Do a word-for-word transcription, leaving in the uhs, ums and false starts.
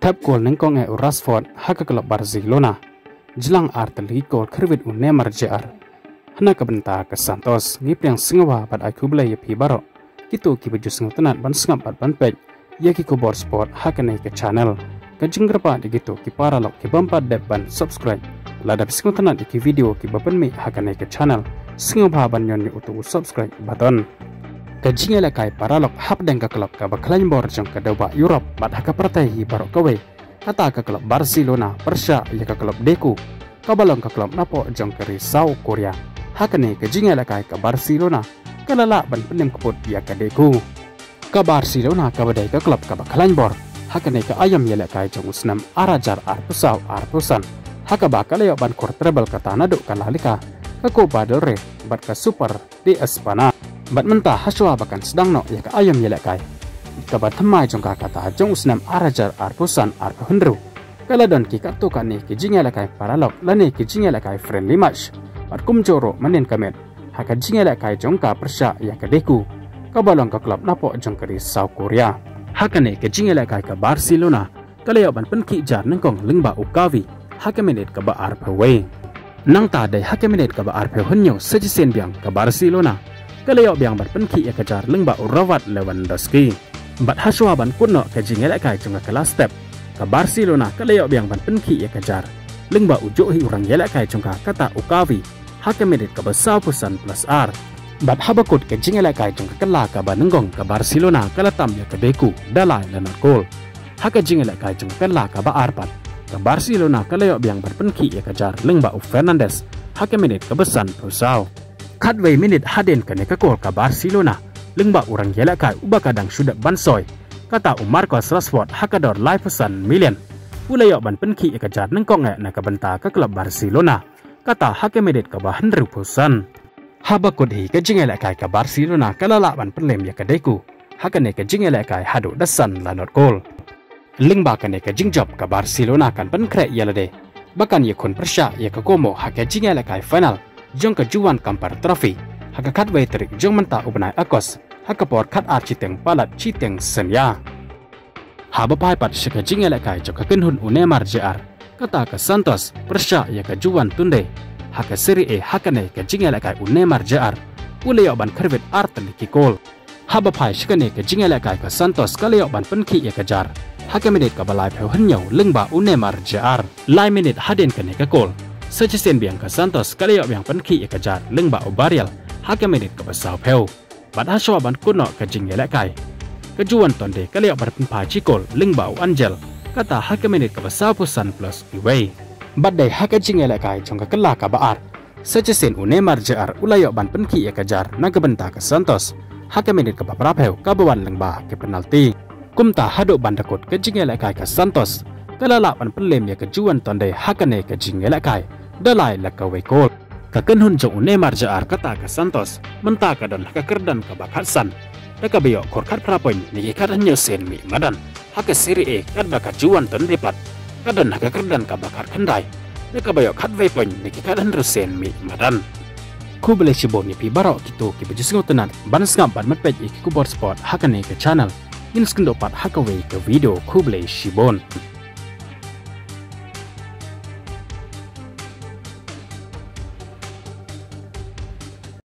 Thep kol nyngkong eh u Rashford ha ka klub Barcelona. Jlang ar tylli ki kol khyrwit u Neymar Jr. Hana ka bynta ka Santos, ngi pdiang sngewbha bad ai khublei ïa phi baroh kito kiba ju sngewtynnat ban sngap bad ban peit ïa ki khubor sport ha kane ka channel. Ka jingkyrpad ïa kito ki paralok ki bym pat dep ban subscribe, lada phi sngewtynnat ïa ki video kiba pynmih ha kane ka channel, sngewbha ban ñion ïa uto u subscribe button. Ka jingïalehkai paralok hapdeng ka klub kaba khlaiñ bor jong ka dewbah Europe bad ha ka pyrthei hi baroh kawei, kata ka klub Barcelona pyrshah ïa ka klub Deco, kaba long ka klub napoh jong ka ri South Korea. Ha kane ka jingïalehkai ka Barcelona ka la lah ban pynlem kput ïa ka Deco. Ka Barcelona kaba dei ka klub kaba khlaiñ bor ha kane ka aïom ïalehkai jong u snem ar hajar arphew saw arphew san, ha kaba ka la ïoh ban khur treble kata naduh ka La Liga, ka Copa del Rey bad ka Super de España. Bad mynta hashwa ba kan sdang noh ïa ka aïom ïalehkai kaba thymmai jong ka kata jong u snem ar hajar arphew san arphew hynriew, ka la don ki katto katne ki jingïalehkai paralok lane ki jingïalehkai friendly match bad kumjuh ruh mynnin ka miet ha ka jingïalehkai jong ka pyrshah ïa ka Deco, kaba long ka klub napoh jong ka ri South Korea. Ha kane ka jingïalehkai ka Barcelona ka la ïoh ban pynkhih jar nyngkong lyngba u Gavi ha ka minit kaba arphew wei. Nangta dei ha ka minit kaba arphew hynñiew sa shisien biang ka Barcelona ka la ïoh biang ban pynkhih ïa ka jar lyngba u Robert Lewandowski. Bad hashwa ban kut noh ka jingïalehkai jong ka la step, ka Barcelona ka la ïoh biang ban pynkhih ïa ka jar lyngba u juh hi u rangïalehkai jong ka, kata u Gavi, ha ka minit kaba sawphew san plus ar. Bad haba kut ka jingïalehkai jong ka kylla kaba nyngkong ka Barcelona ka la tam ïa ka Deco da lai la nod kol. Ha ka jingïalehkai jong ka kylla kaba ar pat, ka Barcelona ka la ïoh biang ban pynkhih ïa ka jar lyngba u Fernandes ha ka minit kaba sanphew saw. Khatwei minit hadien kane ka kol ka Barcelona, lyngba u rangïalehkai uba ka dang shu dep ban soi, kata u Marcus Rashford, ha ka dor laiphew san million, u la ïoh ban pynkhih ïa ka jar nyngkong eh na ka bynta ka klub Barcelona, kata ha ka minit kaba hynriewphew san. Haba kut hi ka jingïalehkai ka Barcelona ka la lah ban pynlem ïa ka Deco ha kane ka jingïalehkai haduh da san la nod kol. Lyngba kane ka jingjop ka Barcelona kan pynkhreh ïa lade ba kan ïakhun pyrshah ïa ka Como ha ka jingïalehkai final jong ka Joan Gamper Trophy ha ka khatwei tarik jong mynta u bnai August, ha ka por khatar shiteng palat shiteng synñia. Haba phai pat sha ka jingïalehkai jong ka kynhun u Neymar Jr, kata ka Santos pyrshah ïa ka Juventude ha ka Serie A, ha kane ka jingïalehkai u Neymar Jr u la ïoh ban khyrwit ar tylli ki kol. Haba phai sha kane ka jingïalehkai ka Santos ka la ïoh ban pynkhih ïa ka jar ha ka minit kaba laiphew hynñiew lyngba u Neymar Jr. Lai minit hadien kane ka kol, sa shisien biang ka Santos ka la ïoh biang pynkhih ïa ka jar lyngba u Barreal ha ka minit kaba sawphew. Bad hashwa ban kut noh ka jingïalehkai, ka Juventude ka la ïoh ban pynphai shi kol lyngba u Angel, kata ha ka minit kaba sawphew san plus uwei. Bad dei ha ka jingïalehkai jong ka kylla kaba ar, sa shisien u Neymar Jr u la ïoh ban pynkhih ïa ka jar na ka bynta ka Santos ha ka minit kaba phraphew kaba wan lyngba ki penalti. Kumta haduh ban da kut ka jingïalehkai ka Santos ka la lah ban pynlem ïa ka Juventude ha kane ka jingïalehkai da lai la kawei kol. Ka kynhun jong u Neymar Jr, kata ka Santos, mynta ka don ha ka kyrdan kaba khatsan da kaba ïoh khur khatphra point na ki khathynñiew sien mih madan. Ha ka Serie A katba ka Juventude pat ka don ha ka kyrdan kaba khatkhyndai da kaba ïoh khatwei point na ki khathynriew sien mih madan. Khublei shibun ïa phi baroh kito kiba ju sngewtynnat ban sngap bad ban peit ïa ki khubor sport ha kane ka channel. Ngin sa ïakynduh pat ha kawei ka video. Khublei shibun.